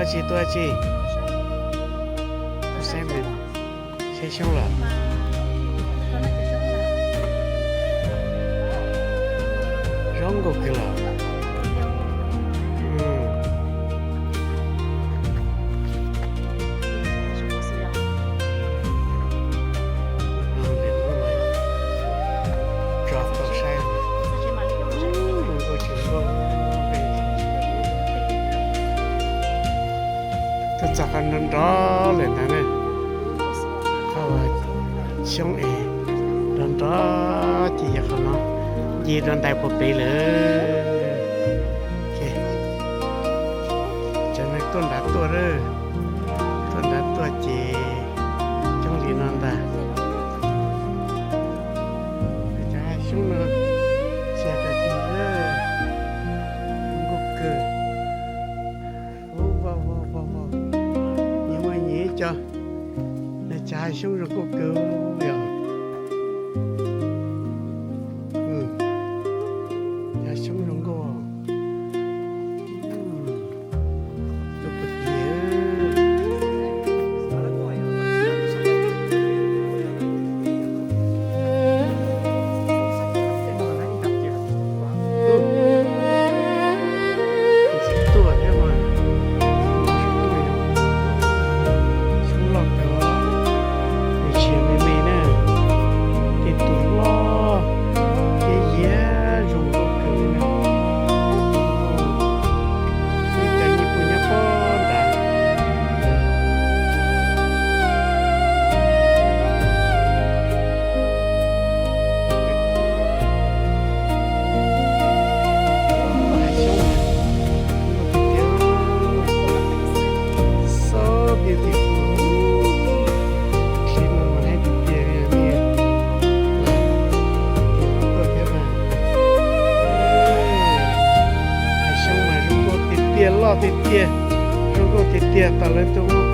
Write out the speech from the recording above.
Tuaj tsis, tuaj tsis. Tuaj saib, saib xyoob lawm. Zoo nkauj kawg lawm. Tso tau saib. Tuaj txog qhov nrov nrov lawm ntag na. Qhov xyoob es nrov nrov ces yog qhov no, nce rau ntais puag pem lawm. Cov neeg tuaj nrad tuaj, tuaj nrad tuaj ces coob li no ntag. Cov hav xyoob no txia rau tid, zoo nkauj kawg. Nyias muaj nyias ib co. Cov hav xyoob zoo nkauj kawg yom. Cov hav xyoob zoo nkauj. Ntxim tuaj thiab mas. Xyoob loj kawg, nws tsis me me na. Tej tug loj, tej yiag zoo nkauj kawg li na. Tej cov nyiaj puag nyob pob nrad. So beautiful. Clip no mas haib tiag tiag li. Tuaj thiab mas. Hav xyoob mas zoo nkauj tiag tiag, loj tiag tiag, zoo nkauj tiag tiag, tam lawv tuaj muab